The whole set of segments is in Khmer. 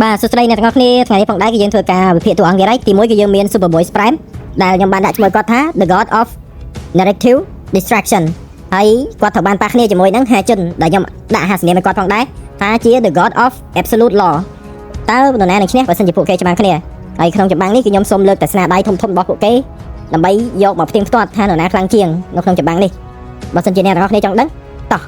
បាទសួស្តីអ្នកទាំងអស់គ្នាថ្ងៃនេះផងដែរគឺយើងធ្វើការវិភាគតួអង្គទៀតហើយទីមួយគឺយើងមាន Superboy Prime ដែលខ្ញុំបានដាក់ឈ្មោះគាត់ថា The God of Narrative Distraction ហើយគាត់ត្រូវបានប៉ះគ្នាជាមួយនឹងហាជិនដែលខ្ញុំដាក់អាហារសនាមឲ្យគាត់ផងដែរថាជា The God of Absolute Law តើនរណានឹងឈ្នះបើសិនជាពួកគេច្បាំងគ្នាហើយក្នុងចម្បាំងនេះគឺខ្ញុំសូមលើកតែស្នាដៃធំៗរបស់ពួកគេដើម្បីយកមកផ្ទៀងផ្ទាត់ថានរណាខ្លាំងជាងនៅក្នុងចម្បាំងនេះបើសិនជាអ្នកទាំងអស់គ្នាចង់ដឹងតោះ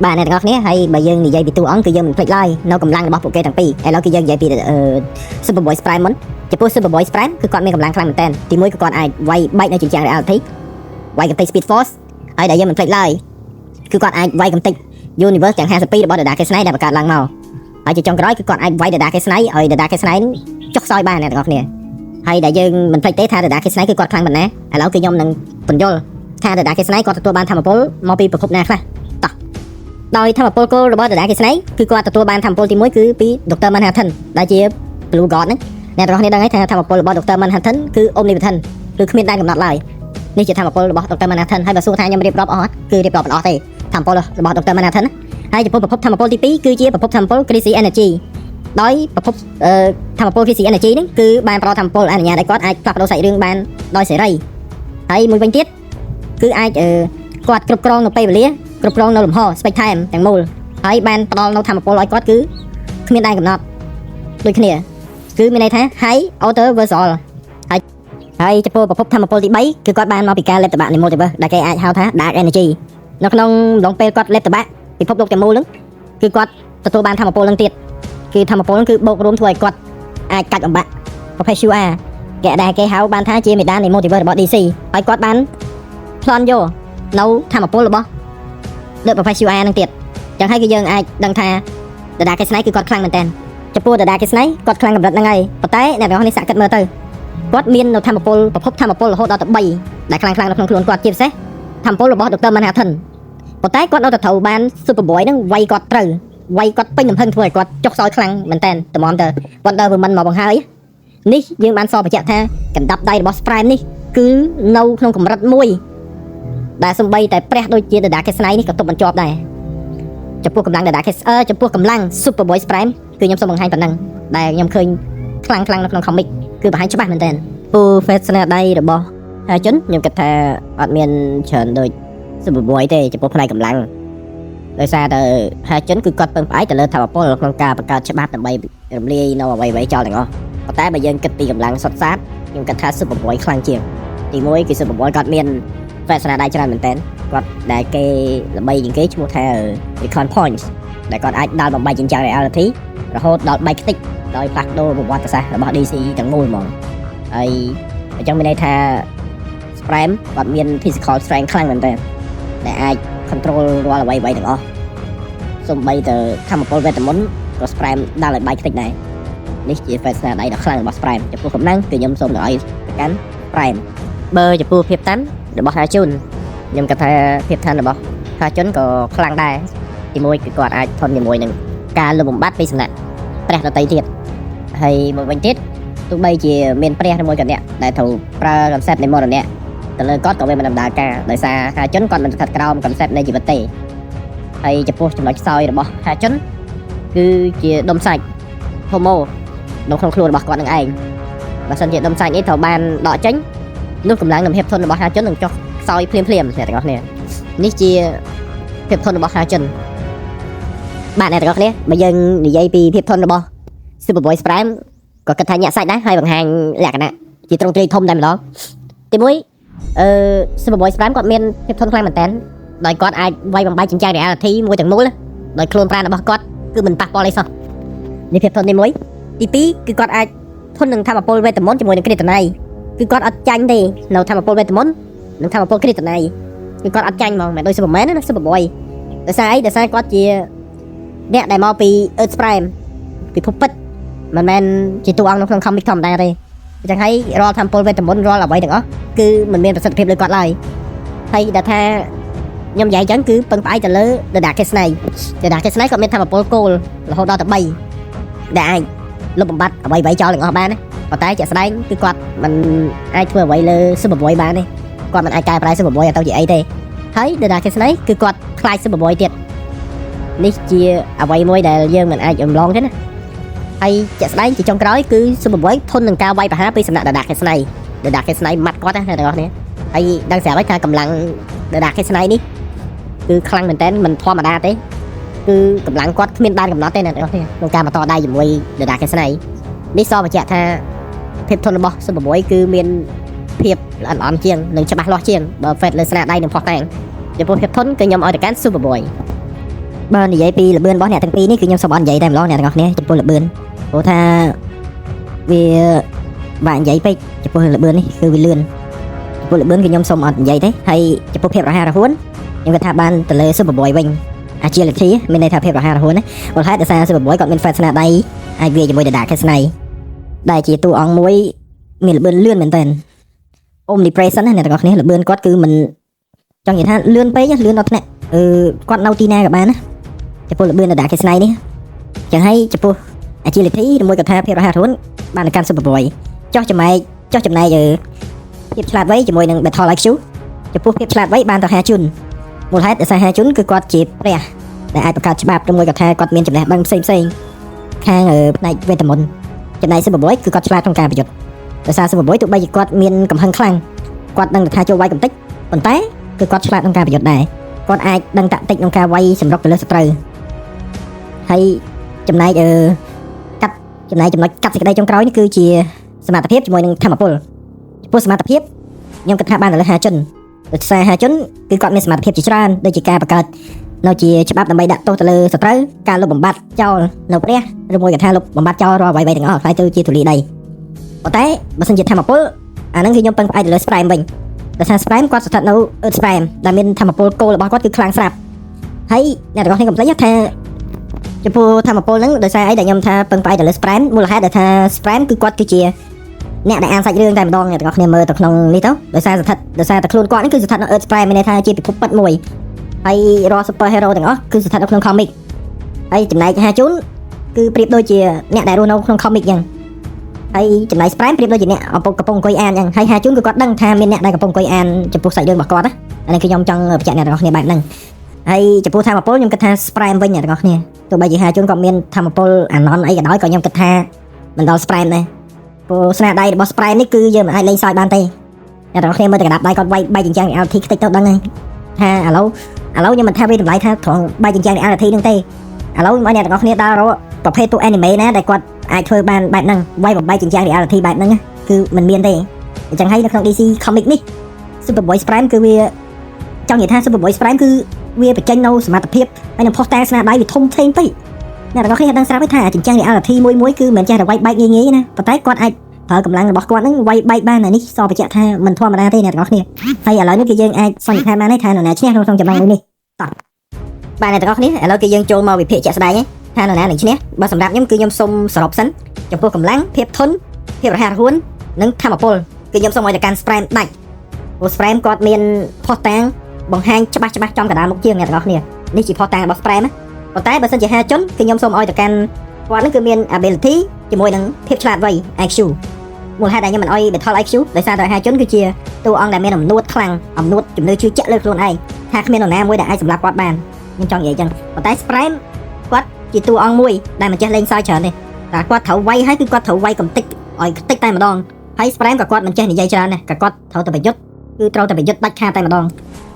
បាទអ្នកទាំងអស់គ្នាហើយបើយើងនិយាយពីតួអង្គគឺយើងមិនភ្លេចឡើយនៅកម្លាំងរបស់ពួកគេទាំងពីរឥឡូវគឺយើងនិយាយពីអឺ Superboy Prime មុនចំពោះ Superboy Prime គឺគាត់មានកម្លាំងខ្លាំងមែនទែនទីមួយគឺគាត់អាចវាយបែកនៅជញ្ជាំង reality វាយកម្ទេច Speed Force ហើយដែលយើងមិនភ្លេចឡើយគឺគាត់អាចវាយកម្ទេច Universe ទាំង52របស់ The Darkest Night ដែលបង្កើតឡើងមកហើយជាចុងក្រោយគឺគាត់អាចវាយ The Darkest Night ឲ្យ The Darkest Night ចុះខ្សោយបានអ្នកទាំងអស់គ្នាហើយដែលយើងមិនភ្លេចទេថា The Darkest Night គឺគាត់ខ្លាំងប៉ុណ្ណាឥឡូវគឺខ្ញុំនឹងពន្យល់ថា The Darkest Night គាត់ទទួលបានថាមពលមកពីប្រភពណាខ្លះតោះដោយថាមពលគោលរបស់ The Darkest Night គឺគាត់ទទួលបានថាមពលទី1គឺពី Dr. Manhattan ដែលជា Blue God ហ្នឹងអ្នកទាំងអស់គ្នាដឹងហើយថាថាមពលរបស់ Dr. Manhattan គឺ Omnipotent គឺគ្មានដែនកំណត់ឡើយនេះជាថាមពលរបស់ Dr. Manhattan ហើយបើសួរថាខ្ញុំរៀបរាប់អស់អត់គឺរៀបរាប់មិនអស់ទេថាមពលរបស់ Dr. Manhattan ណាហើយចំពោះប្រភពថាមពលទី2គឺជាប្រភពថាមពល Crazy Energy ដោយប្រភពអឺថាមពល Crazy Energy ហ្នឹងគឺបានផ្ដល់ថាមពលអនុញ្ញាតឲ្យគាត់អាចផ្លាស់ប្ដូរសាច់រឿងបានដោយសេរីហើយមួយវិញទៀតគឺអាចអឺគាត់គ្រប់គ្រងនៅពេលវេលាគ្រប់គ្រងនៅលំហ space time ទាំងមូលហើយបានផ្ដល់នៅថាមពលឲ្យគាត់គឺគ្មានដែនកំណត់ដូចគ្នាគឺមានន័យថា high outer versal ហើយហើយចំពោះប្រភពថាមពលទី3គឺគាត់បានមកពីការលេបតបាក់នៃ multiverse ដែលគេអាចហៅថា dark energy នៅក្នុងម្ដងពេលគាត់លេបតបាក់ពិភពលោកទាំងមូលហ្នឹងគឺគាត់ទទួលបានថាមពលហ្នឹងទៀតគឺថាមពលហ្នឹងគឺបូករួមធ្វើឲ្យគាត់អាចកាច់បំបាក់ Professor R គេដែលគេហៅបានថាជាមេដានៃ multiverse របស់ DC ហើយគាត់បានប្លន់យកនៅថាមពលរបស់ The Professor R ហ្នឹងទៀតចឹងហើយគឺយើងអាចដឹងថា The Darkest Night គឺគាត់ខ្លាំងមែនតើចំពោះ The Darkest Night គាត់ខ្លាំងកម្រិតហ្នឹងហើយប៉ុន្តែអ្នកទាំងអស់នេះសាកគិតមើលទៅគាត់មាននៅថាមពលប្រភពថាមពលរហូតដល់ទៅ3ដែលខ្លាំងខ្លាំងនៅក្នុងខ្លួនគាត់ជាពិសេសថាមពលរបស់ Dr. Manhattan ប៉ុន្តែគាត់នៅតែត្រូវបាន Superboy ហ្នឹងវាយគាត់ត្រូវវាយគាត់ពេញទំហឹងធ្វើឲ្យគាត់ចុះខ្សោយខ្លាំងមែនតើតម្រាំទៅ Wonder Woman មកបង្ហើយនេះយើងបានសបញ្ជាក់ថាកណ្ដាប់ដៃរបស់ Prime នេះគឺនៅក្នុងកម្រិតមួយដែលសំបីតែព្រះដូចជា The Darkest Night នេះក៏ទប់មិនជាប់ដែរចំពោះកម្លាំង The Darkest អឺចំពោះកម្លាំង Superboy Prime គឺខ្ញុំសូមបង្ហាញប៉ុណ្ណឹងដែលខ្ញុំឃើញខ្លាំងខ្លាំងនៅក្នុង comic គឺបង្ហាញច្បាស់មែនទែនពូហ្វេតស្នាដៃរបស់ហាជនខ្ញុំគិតថាអត់មានច្រើនដូច Superboy ទេចំពោះផ្នែកកម្លាំងដោយសារតែហាជនគឺគាត់ពឹងផ្អែកទៅលើថាមពលក្នុងការបង្កើតច្បាប់ដើម្បីរំលាយនៅអ្វីៗចោលទាំងអស់ប៉ុន្តែបើយើងគិតពីកម្លាំងសុទ្ធសាធខ្ញុំគិតថា Superboy ខ្លាំងជាងទីមួយគឺ Superboy គាត់មានហ្វេតស្នាដៃច្រើនមែនទែនគាត់ដែលគេល្បីជាងគេឈ្មោះថា Recon Points ដែលគាត់អាចដាល់បំបែកជញ្ជាំង reality រហូតដល់បែកខ្ទេចដោយផ្លាស់ប្ដូរប្រវត្តិសាស្ត្ររបស់ DC ទាំងមូលហ្មងហើយអញ្ចឹងមានន័យថា Prime គាត់មាន physical strength ខ្លាំងមែនទែនដែលអាច control រាល់អ្វីៗទាំងអស់សូម្បីតែថាមពលវេទមន្តក៏ Prime ដាល់ឲ្យបែកខ្ទេចដែរនេះជាហ្វេតស្នាដៃដ៏ខ្លាំងរបស់ Prime ចំពោះកម្លាំងគឺខ្ញុំសូមឲ្យទៅកាន់ Prime បើចំពោះភាពតាន់របស់ហាជុនខ្ញុំគិតថាភាពតាន់របស់ហាជុនក៏ខ្លាំងដែរទីមួយគឺគាត់អាចធន់ជាមួយនឹងការលុបបំបាត់ពីសំណាក់ព្រះដទៃទៀតហើយមួយវិញទៀតទោះបីជាមានព្រះឬមួយក៏អ្នកដែលត្រូវប្រើ concept នៃមរណៈទៅលើគាត់ក៏វាមិនដំណើរការដោយសារហាជុនគាត់មិនស្ថិតក្រោម concept នៃជីវិតទេហើយចំពោះចំណុចខ្សោយរបស់ហាជុនគឺជាដុំសាច់ហូម៉ូនៅក្នុងខ្លួនរបស់គាត់នឹងឯងបើសិនជាដុំសាច់នេះត្រូវបានដកចេញនោះកម្លាំងនិងភាពធន់របស់ហាជុននឹងចុះខ្សោយភ្លាមភ្លាមអ្នកទាំងអស់គ្នានេះជាភាពធន់របស់ហាជុនបាទអ្នកទាំងអស់គ្នាបើយើងនិយាយពីភាពធន់របស់ Superboy Prime ក៏គិតថាញាក់សាច់ដែរហើយបង្ហាញលក្ខណៈជាទ្រង់ទ្រាយធំតែម្ដងទីមួយអឺ Superboy Prime គាត់មានភាពធន់ខ្លាំងមែនតើដោយគាត់អាចវាយបំបែកជញ្ជាំង reality មួយទាំងមូលដោយខ្លួនប្រាណរបស់គាត់គឺមិនប៉ះពាល់អីសោះនេះភាពធន់ទី1ទី2គឺគាត់អាចធន់នឹងថាមពលវេទមន្តជាមួយនឹងគ្រីតណៃគឺគាត់អត់ចាញ់ទេនៅថាមពលវេទមន្តនិងថាមពលគ្រីតណៃគឺគាត់អត់ចាញ់ហ្មងមិនដូច Superman ណា Superboy ដោយសារអីដោយសារគាត់ជាអ្នកដែលមកពី Earth Prime ពិភពពិតមិនមែនជាតួអង្គនៅក្នុង comic ធម្មតាទេអញ្ចឹងហើយរាល់ថាមពលវេទមន្តរាល់អ្វីទាំងអស់គឺមិនមានប្រសិទ្ធភាពលើគាត់ឡើយហើយដែលថាខ្ញុំនិយាយអញ្ចឹងគឺពឹងផ្អែកទៅលើ The Darkest Night The Darkest Night គាត់មានថាមពលគោលរហូតដល់ទៅ3ដែលអាចលុបបំបាត់អ្វីៗចោលទាំងអស់បានណាប៉ុន្តែជាក់ស្ដែងគឺគាត់មិនអាចធ្វើអ្វីលើ Superboy បានទេគាត់មិនអាចកែប្រែ Superboy ឲ្យទៅជាអីទេហើយ The Darkest Night គឺគាត់ខ្លាច Superboy ទៀតនេះជាអ្វីមួយដែលយើងមិនអាចរំលងទេណា។ ហើយជាក់ស្ដែងជាចុងក្រោយគឺ Superboy ធន់នឹងការវាយប្រហារពីសំណាក់ The Darkest Night The Darkest Night ម៉ាត់គាត់ណាអ្នកទាំងអស់គ្នាហើយដឹងស្រាប់ហើយថាកម្លាំង The Darkest Night នេះគឺខ្លាំងមែនតើមិនធម្មតាទេគឺកម្លាំងគាត់គ្មានដែនកំណត់ទេអ្នកទាំងអស់គ្នាក្នុងការបន្តដៃជាមួយ The Darkest Night នេះសបញ្ជាក់ថាភាពធន់របស់ Superboy គឺមានភាពល្អិតល្អន់ជាងនិងច្បាស់លាស់ជាងបើ fight លើស្នាដៃនិងភស្តុតាងចំពោះភាពធន់គឺខ្ញុំឲ្យទៅកាន់ Superboy បើនិយាយពីល្បឿនរបស់អ្នកទាំងពីរនេះគឺខ្ញុំសូមអត់និយាយតែម្ដងអ្នកទាំងអស់គ្នាចំពោះល្បឿនព្រោះថាវាបាក់និយាយពេកចំពោះល្បឿននេះគឺវាលឿនចំពោះល្បឿនគឺខ្ញុំសូមអត់និយាយទេហើយចំពោះភាពរហ័សរហួនខ្ញុំគិតថាបានទៅលើ Superboy វិញ agility មានន័យថាភាពរហ័សរហួនណាមូលហេតុដោយសារ Superboy គាត់មាន fight ស្នាដៃអាចវាយជាមួយ The Darkest Night ដែលជាតួអង្គមួយមានល្បឿនលឿនមែនទែន omnipresent ណាអ្នកទាំងអស់គ្នាល្បឿនគាត់គឺមិនចង់និយាយថាលឿនពេកលឿនដល់ថ្នាក់អឺគាត់នៅទីណាក៏បានណាចំពោះល្បឿន The Darkest Night នេះចឹងហើយចំពោះ agility ឬមួយក៏ថាភាពរហ័សរហួនបានទៅកាន់ Superboy ចុះចំណែកអឺភាពឆ្លាតវៃជាមួយនឹង Battle IQ ចំពោះភាពឆ្លាតវៃបានទៅហាជុនមូលហេតុដោយសារហាជុនគឺគាត់ជាព្រះដែលអាចបង្កើតច្បាប់ឬមួយក៏ថាគាត់មានចំណេះដឹងផ្សេងផ្សេងខាងផ្នែកវេទមន្តចំណែក Superboy គឺគាត់ឆ្លាតក្នុងការប្រយុទ្ធដោយសារ Superboy ទោះបីជាគាត់មានកំហឹងខ្លាំងគាត់ដឹងថាចូលវាយកំតិចប៉ុន្តែគឺគាត់ឆ្លាតក្នុងការប្រយុទ្ធដែរគាត់អាចដឹងតាក់ទិចក្នុងការវាយសម្រុកទៅលើសត្រូវហើយចំណែកអឺកាត់ចំណែកចំណុចកាត់សេចក្តីចុងក្រោយនេះគឺជាសមត្ថភាពជាមួយនឹងធម៌ពលចំពោះសមត្ថភាពខ្ញុំគិតថាបានទៅលើហាជនដោយសារហាជនគឺគាត់មានសមត្ថភាពជាច្រើនដូចជាការបង្កើតនៅជាច្បាប់ដើម្បីដាក់ទោសទៅលើសត្រូវការលុបបំបាត់ចោលនៅព្រះឬមួយក៏ថាលុបបំបាត់ចោលរាល់អ្វីៗទាំងអស់ខ្លាយទៅជាធូលីដីប៉ុន្តែបើសិនជាធម៌ពលអាហ្នឹងគឺខ្ញុំពឹងផ្អែកទៅលើ Sprime វិញដោយសារ Sprime គាត់ស្ថិតនៅ Earth Prime ដែលមានធម៌ពលគោលរបស់គាត់គឺខ្លាំងស្រាប់ហើយអ្នកទាំងអស់គ្នាកុំភ្លេចថា ចំពោះធម្មពលហ្នឹងដោយសារអីដែលខ្ញុំថាពឹងផ្អែកទៅលើ Sprime មូលហេតុដែលថា Sprime គឺគាត់គឺជាអ្នកដែលអានសាច់រឿងតែម្ដងអ្នកទាំងអស់គ្នាមើលទៅក្នុងនេះទៅដោយសារស្ថិតដោយសារតែខ្លួនគាត់ហ្នឹងគឺស្ថិតនៅ Earth Prime មានន័យថាជាពិភពពិតមួយហើយរាល់ super hero ទាំងអស់គឺស្ថិតនៅក្នុង comic ហើយចំណែកហាជូនគឺប្រៀបដូចជាអ្នកដែលរស់នៅក្នុង comic ចឹងហើយចំណែក Sprime ប្រៀបដូចជាអ្នកកំពុងកំពុងអង្គុយអានចឹងហើយហាជូនគឺគាត់ដឹងថាមានអ្នកដែលកំពុងអង្គុយអានចំពោះសាច់រឿងរបស់គាត់ណាអានេះគឺខ្ញុំចង់បញ្ជាក់អ្នកទាំងអស់គ្នាបែបហ្នឹងហើយចំពោះធម្មពលខ្ញុំគិតថា Sprime វិញអ្នកទាំងអស់គ្នាទោះបីជាហាជូនគាត់មានធម្មពលអាណន់អីក៏ដោយក៏ខ្ញុំគិតថាមិនដល់ Sprime ដែរព្រោះស្នាដៃរបស់ Sprime នេះគឺយើងមិនអាចលេងសើចបានទេអ្នកទាំងអស់គ្នាមើលតែកណ្ដាប់ដៃគាត់វាយបែកចិញ្ចាំង reality ខ្ទេចទៅដឹងហើយថាឥឡូវខ្ញុំមិនថាវាតម្លៃថាត្រង់បែកចិញ្ចាំង reality ហ្នឹងទេឥឡូវឲ្យអ្នកទាំងអស់គ្នាដើររកប្រភេទតួ anime ណាដែលគាត់អាចធ្វើបានបែបហ្នឹងវាយបំបែកចិញ្ចាំង reality បែបហ្នឹងណាគឺមិនមានទេអញ្ចឹងហើយនៅក្នុង DC Comic នេះ Superboy Prime គឺវាចង់និយាយថា Superboy Prime គឺវាបញ្ចេញនៅសមត្ថភាពហើយនឹងផុសតាស្នាដៃវាធំធេងពេកអ្នកទាំងអស់គ្នាដឹងស្រាប់ហើយថាចិញ្ចាំង reality មួយមួយគឺមិនមែនចេះតែវាយបែកងាយងាយណាប៉ុន្តែគាត់អាចប្រើកម្លាំងរបស់គាត់ហ្នឹងវាយបែកបានអានេះសបញ្ជាក់ថាមិនធម្មតាទេអ្នកទាំងអស់គ្នាហើយឥឡូវនេះគឺយើងអាចសន្និដ្ឋានបានហើយថានរណាឈ្នះក្នុងចំណោមមួយនេះតោះបាទអ្នកទាំងអស់គ្នាឥឡូវគឺយើងចូលមកវិភាគជាក់ស្ដែងថានរណានឹងឈ្នះបើសម្រាប់ខ្ញុំគឺខ្ញុំសុំសរុបសិនចំពោះកម្លាំងភាពធន់ភាពរហ័សរហួននិងធម៌ពលគឺខ្ញុំសូមឲ្យទៅកាន់ Sprime ដាច់ព្រោះ Sprime គាត់មានផុសតាងបង្ហាញច្បាស់ច្បាស់ចំកណ្ដាលមុខជាងអ្នកទាំងអស់គ្នានេះជាផុសតាងរបស់ Sprime ណាប៉ុន្តែបើសិនជាហាជនគឺខ្ញុំសូមឲ្យទៅកាន់គាត់នឹងគឺមាន ability ជាមួយនឹងភាពឆ្លាតវៃ IQ មូលហេតុដែលខ្ញុំមិនអោយ Battle IQ ដោយសារតែហាជនគឺជាតួអង្គដែលមានអំនួតខ្លាំងអំនួតជំនឿជឿជាក់លើខ្លួនឯងថាគ្មាននរណាមួយដែលអាចសម្លាប់គាត់បានខ្ញុំចង់និយាយចឹងប៉ុន្តែ Sprime គាត់ជាតួអង្គមួយដែលមិនចេះលេងសើចច្រើនទេតែគាត់ត្រូវវាយហើយគឺគាត់ត្រូវវាយកំតិចឲ្យខ្ទេចតែម្ដងហើយ Sprime ក៏គាត់មិនចេះនិយាយច្រើនដែរក៏គាត់ត្រូវតែប្រយុទ្ធគឺត្រូវតែប្រយុទ្ធដាច់ខាតតែម្ដង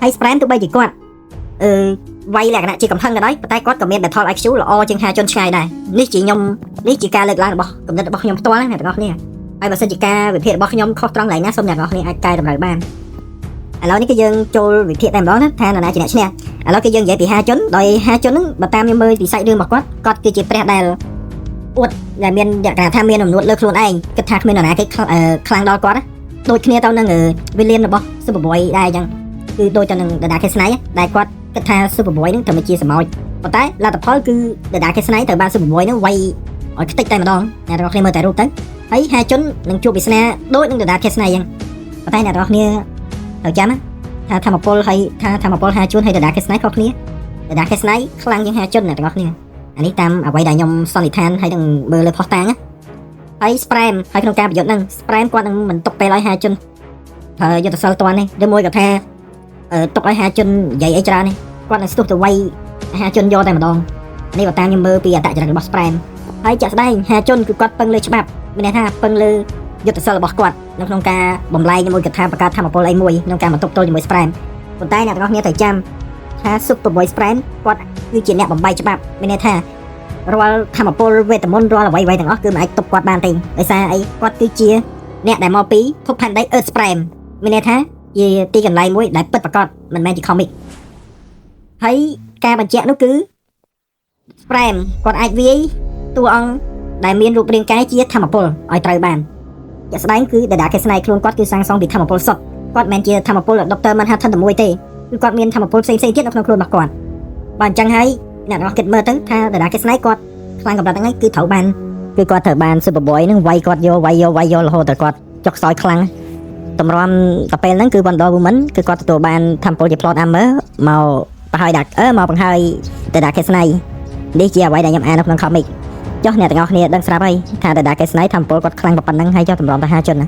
ហើយ Sprime ទោះបីជាគាត់អឺវាយលក្ខណៈជាកំហឹងក៏ដោយប៉ុន្តែគាត់ក៏មាន Battle IQ ល្អជាងហាជនឆ្ងាយដែរនេះជាខ្ញុំនេះជាការលើកឡើងរបស់គំនិតរបស់ខ្ញុំផ្ទាល់ណាអ្នកទាំងអស់គ្នាហើយបើសិនជាការវិភាគរបស់ខ្ញុំខុសត្រង់កន្លែងណាសូមអ្នកទាំងអស់គ្នាអាចកែតម្រូវបានឥឡូវនេះគឺយើងចូលវិភាគតែម្ដងណាថានរណាជាអ្នកឈ្នះឥឡូវគឺយើងនិយាយពីហាជនដោយហាជនហ្នឹងបើតាមខ្ញុំមើលពីសាច់រឿងរបស់គាត់គាត់គឺជាព្រះដែលអួតដែលមានលក្ខណៈថាមានអំនួតលើខ្លួនឯងគិតថាគ្មាននរណាគេខ្លាំងដល់គាត់ណាដូចគ្នាទៅនឹង villain របស់ Superboy ដែរអញ្ចឹងគឺដូចទៅនឹង The Darkest Night ដែលគាត់គិតថា Superboy ហ្នឹងត្រូវមកជាសម្ោចប៉ុន្តែលទ្ធផលគឺ The Darkest Night ត្រូវបាន Superboy ហ្នឹងវាយឲ្យខ្ទេចតែម្ដងអ្នកទាំងអស់គ្នាមើលតែរូបទៅហើយហាជននឹងជួបវាសនាដូចនឹង The Darkest Night អញ្ចឹងប៉ុន្តែអ្នកទាំងអស់គ្នាត្រូវចាំណាថាធម្មពលហើយថាធម្មពលហាជនហើយ The Darkest Night ខុសគ្នា The Darkest Night ខ្លាំងជាងហាជនអ្នកទាំងអស់គ្នាអានេះតាមអ្វីដែលខ្ញុំសន្និដ្ឋានហើយនឹងមើលលើផុសតាងណាហើយ Sprime ហើយក្នុងការប្រយុទ្ធហ្នឹង Sprime គាត់នឹងមិនទុកពេលឲ្យហាជនប្រើយុទ្ធសិលតាន់នេះឬមួយក៏ថាទុកឲ្យហាជននិយាយអីច្រើននេះគាត់នឹងស្ទុះទៅវាយហាជនយកតែម្ដងនេះបើតាមខ្ញុំមើលពីអត្តចរិតរបស់ Sprime ហើយ ហើយចាក់ស្ដែងហាជុនគឺគាត់ពឹងលើច្បាប់មានន័យថាពឹងលើយុទ្ធសិលរបស់គាត់នៅក្នុងការបំលែងជាមួយកថាបង្កើតធម្មពលអីមួយក្នុងការបន្ទប់ទល់ជាមួយ Prime ប៉ុន្តែអ្នកទាំងអស់គ្នាត្រូវចាំថា Superboy Prime គាត់គឺជាអ្នកបំបីច្បាប់មានន័យថារាល់ធម្មពលវេទមន្តរាល់អ្វីៗទាំងអស់គឺមិនអាចទប់គាត់បានទេដោយសារអីគាត់គឺជាអ្នកដែលមកពីភពផែនដី Earth Prime មានន័យថាជាទីកន្លែងមួយដែលពិតប្រាកដមិនមែនជា comic ហើយការបញ្ជាក់នោះគឺ Prime គាត់អាចវាយតួអង្គដែលមានរូបរាងកាយជាធម្មពលឲ្យត្រូវបានជាក់ស្ដែងគឺThe Darkest Knight ខ្លួនគាត់គឺសាងសង់ពីធម្មពលសុទ្ធគាត់មិនមែនជាធម្មពល Dr. Manhattan តែមួយទេគឺគាត់មានធម្មពលផ្សេងៗទៀតនៅក្នុងខ្លួនរបស់គាត់បាទអញ្ចឹងហើយអ្នកទាំងអស់គិតមើលទៅថា The Darkest Knight គាត់ខ្លាំងកម្រិតហ្នឹងហើយគឺត្រូវបានគឺគាត់ត្រូវបាន Superboy ហ្នឹងវាយគាត់យកវាយយកវាយយករហូតដល់គាត់ចុកខ្សោយខ្លាំងតម្រាំតែពេលហ្នឹងគឺ Wonder Woman គឺគាត់ទទួលបានធម្មពលជា plot armor មកបង្ហើយដាក់អឺមកបង្ហើយ The Darkest Knight នេះជាអ្វីដែលខ្ញុំអាននៅក្នុង comic ចុះអ្នកទាំងអស់គ្នាដឹងស្រាប់ហើយថា The Darkest Knight ធម្មពលគាត់ខ្លាំងប៉ុណ្ណឹងហើយចុះតម្រាំទៅហាជនណា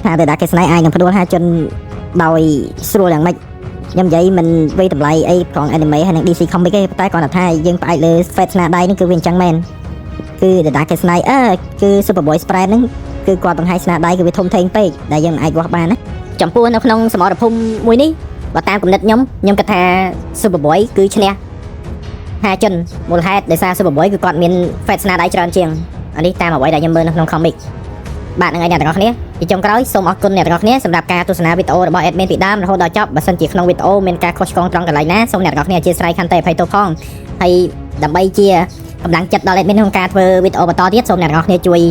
ថា The Darkest Knight អាចនឹងផ្ដួលហាជនដោយស្រួលយ៉ាងម៉េចខ្ញុំនិយាយមិនវេតម្លៃអីផង anime ហើយនិង DC comic ទេប៉ុន្តែគ្រាន់តែថាយើងផ្អែកលើ fate ស្នាដៃនេះគឺវាអញ្ចឹងមែនគឺ The Darkest Knight អឺគឺ Superboy Prime ហ្នឹងគឺគាត់បង្ហាញស្នាដៃគឺវាធំធេងពេកដែលយើងមិនអាចវាស់បានណាចំពោះនៅក្នុងសមរភូមិមួយនេះបើតាមគំនិតខ្ញុំខ្ញុំគិតថា Superboy គឺឈ្នះហាជនមូលហេតុដោយសារ Superboy គឺគាត់មាន fate ស្នាដៃច្រើនជាងអានេះតាមអ្វីដែលខ្ញុំមើលនៅក្នុង comic បាទហ្នឹងហើយអ្នកទាំងអស់គ្នាជាចុងក្រោយសូមអរគុណអ្នកទាំងអស់គ្នាសម្រាប់ការទស្សនាវីដេអូរបស់ admin ពីដើមរហូតដល់ចប់បើសិនជាក្នុងវីដេអូមានការខុសឆ្គងត្រង់កន្លែងណាសូមអ្នកទាំងអស់គ្នាអធ្យាស្រ័យខន្តីអភ័យទោសផងហើយដើម្បីជាកម្លាំងចិត្តដល់ admin ក្នុងការធ្វើវីដេអូបន្តទៀតសូមអ្នកទាំងអស់គ្នាជួយ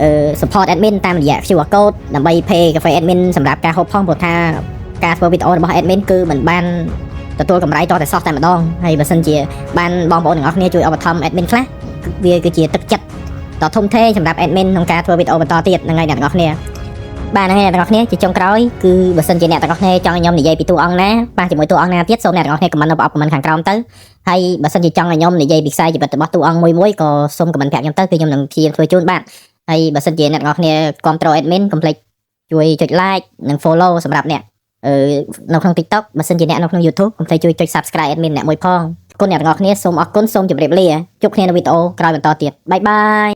អឺ support admin តាមរយៈ QR code ដើម្បី pay កាហ្វេ admin សម្រាប់ការហូបផងព្រោះថាការធ្វើវីដេអូរបស់ admin គឺមិនបានទទួលកម្រៃតតែសោះតែម្ដងហើយបើសិនជាបានបងប្អូនទាំងអស់គ្នាជួយឧបត្ថម្ភ admin ខ្លះវាគឺជាទឹកចិត្តដ៏ធំធេងសម្រាប់ admin ក្នុងការធ្វើវីដេអូបន្តទៀតហ្នឹងហើយអ្នកទាំងអស់គ្នាបាទហ្នឹងហើយអ្នកទាំងអស់គ្នាជាចុងក្រោយគឺបើសិនជាអ្នកទាំងអស់គ្នាចង់ឲ្យខ្ញុំនិយាយពីតួអង្គណាប៉ះជាមួយតួអង្គណាទៀតសូមអ្នកទាំងអស់គ្នា comment នៅប្រអប់ comment ខាងក្រោមទៅហើយបើសិនជាចង់ឲ្យខ្ញុំនិយាយពីខ្សែជីវិតរបស់តួអង្គមួយមួយក៏សូម comment ប្រាប់ខ្ញុំទៅគឺខ្ញុំនឹងព្យាយាមធ្វើជូនបាទហើយបើសិនជាអ្នកទាំងអស់គ្នាគាំទ្រ admin កុំភ្លេចជួយចុច like និង follow សម្រាប់អ្នកអឺនៅក្នុង TikTok បើសិនជាអ្នកនៅក្នុង YouTube កុំភ្លេចជួយចុច Subscribe admin អ្នកមួយផងអរគុណអ្នកទាំងអស់គ្នាសូមអរគុណសូមជម្រាបលាជួបគ្នានៅវីដេអូក្រោយបន្តទៀត bye bye.